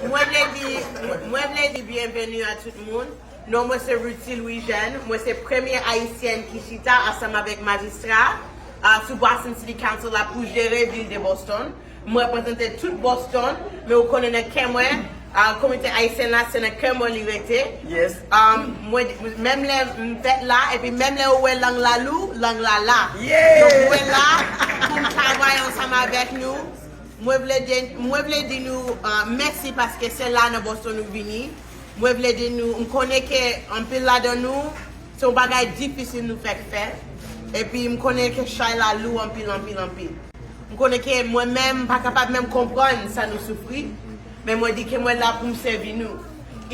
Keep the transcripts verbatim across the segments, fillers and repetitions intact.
Mwen vle di, mwen vle di byenveni a tout moun. Non mwen se Ruthie Louis Jeune. Mwen se premye ayisyèn ki chita ansanm avèk majistra a, sou Boston City Council la pou jere vil de Boston. Mwen reprezante tout Boston, men ou konnen nan kè mwen, a, kominote ayisyèn la, se nan kè mwen li rete. Yes. Um, mwen, menm lè m fèt la, epi menm lè ou wè lang la lou, lang la la. Yeah. Donk, mwen la pou m travay ansanm avèk nou. Mwen vle di, mwen vle di nou, uh, mèsi paske se la nan Boston nou vini. Mwen vle di nou, m konnen ke anpil ladan nou, se yon bagay difisil nou fèk fè. Epi m konnen ke chay la lou anpil, anpil, anpil. M konnen ke mwen menm, m pa kapab menm konprann sa nou soufri, men mwen di ke mwen la pou m sèvi nou.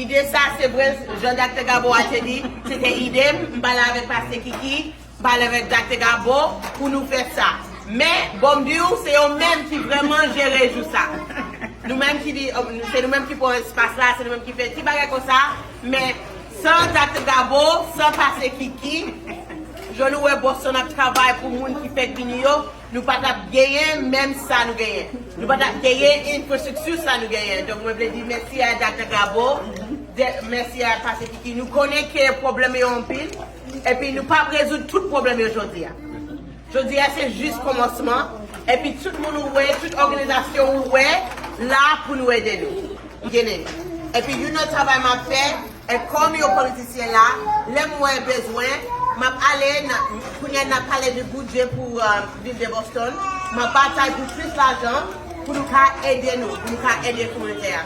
Ide sa, se vre, jan Doktè Gabo a te di, se te ide m, m pale avèk Pastè Kiki, m pale avèk Doktè Gabo pou nou fè sa. Men, bon m di w, se yo menm ki vrèman jere jou sa. Nou menm ki di, se nou menm ki pran espas la, se nou menm ki fè ti bagay konsa, men san Doktè Gabo, san Pastè Kiki, jan nou wè Boston ap travay pou moun ki fèk vini yo, nou pa t ap genyen menm sa nou genyen. Nou pa t ap genyen enfrastrikti sa nou genyen. Donk, mwen vle di mèsi a Doktè Gabo, de, mèsi a Pastè Kiki. Nou konnen ke pwoblèm yo anpil, epi nou p ap rezoud tout pwoblèm yo jodi a. Jodi a, se jis kòmansman, epi tout moun ou wè, tout òganizasyon ou wè, la pou nou ede nou. Epi, you know, travay m ap fè, e kòm yon politisyen la, lè m wè bezwen, m ap ale, n a, kounye a n ap pale de bidjè pou, euh, vil de Boston. M ap batay pou plis lajan pou nou ka ede nou, pou nou ka ede kominote a.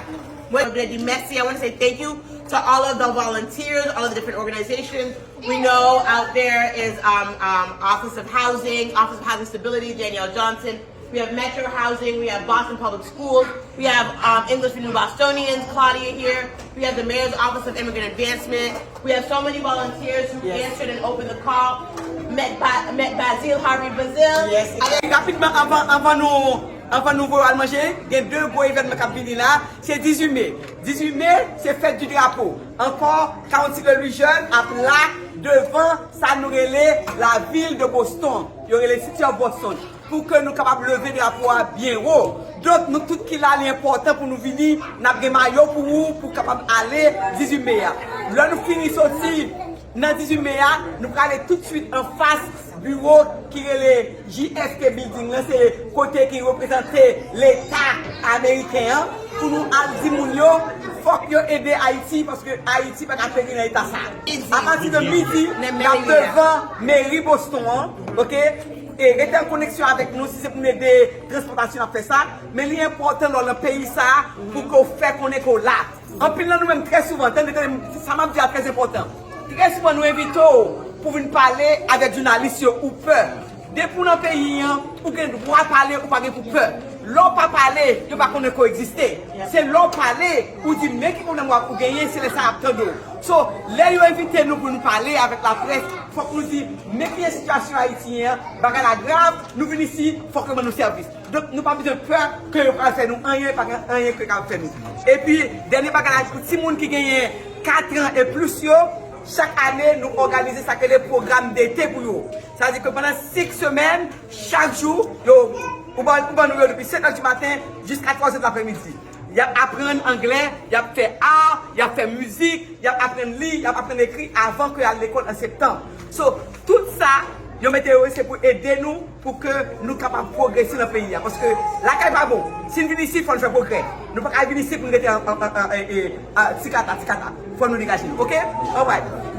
Mwen vle di mèsi. I want to say thank you to all of the volunteers, all of the different organizations. We know out there is, um, um, Office of Housing, Office of Housing Stability, Danielle Johnson. We have Metro Housing, we have Boston Public Schools, we have, um, English for New Bostonians, Claudia here. We have the Mayor's Office of Immigrant Advancement. We have so many volunteers who Yes. answered and opened the call. Met, ba, Met Bazil, Harvey Bazil. Yes. Rapidman, anvan, anvan nou, anvan nou voye al manje, gen de gwo evènman k ap vini la. Se dizuit me. Dizuit me, se fèt di drapo. Ankò, Council de Louis Jeune ap la devan sa nou rele la vil de Boston. Yo rele City of Boston. Pou ke nou kapab leve drapo a byen wo. Donk, nou tout ki la, li enpòtan pou nou vini, n ap gen mayo pou ou, pou kapab ale dizuit me a. Lè nou fini soti nan dizuit me a, nou prale toutswit anfas biwo ki rele J F K Building lan, se kote ki reprezante Leta ameriken an, pou nou al di moun yo, fòk yo ede Ayiti, paske Ayiti pa ka peri nan eta sa. Apati de midi, n ap devan meri Boston an, oke? E rete an koneksyon avèk nou, si se pou n ede transpòtasyon, n ap fè sa. Men li enpòtan lè w nan peyi sa a pou ke w fè konnen ke w la. Anpil nan nou menm, trè souvan, tande, tande, sa m ap di a trè enpòtan. Trè souvan, nou envite w pou vin pale avèk jounalis yo, ou pè. Depi w nan peyi an, ou gen dwa pale, ou pa gen pou pè. Lè w pa pale, yo pa konnen ke w egziste. Se lè w pale, ou di men ki pwoblèm w ap, ou genyen, se lè sa y ap tande w. So, lè yo envite nou pou nou pale avèk laprès, fòk nou di men ki jan sitiyasyon Ayiti ye an, bagay la grav, nou vin isi, fòk yo ban nou sèvis. Donk, nou pa bezwen pè ke yo pral fè nou anyen, pa gen anyen ke yo kapab fè nou. Epi, dènye bagay la, pou timoun ki genyen kat an e plis yo, chak ane, nou òganize sa k rele pwogram dete pou yo. Sa vle di ke pandan senk semèn, chak jou, yo, ou ban, ou ban nou yo depi sèt è di maten jiska twazè de lapremidi. Y ap aprann anglè, y ap fè a, y ap fè mizik, y ap aprann li, y ap aprann ekri avan ke y al lekòl an septanm. So, tout sa, yo mete yo, se pou ede nou, pou ke nou kapab pwogrese nan peyi a. Paske lakay pa bon. Si n vin isit, fò n fè pwogrè. Nou pa ka vin isit pou n rete an, an, an, an, e, e, a, tikata, tikata. Fò nou degaje nou, oke? Alright.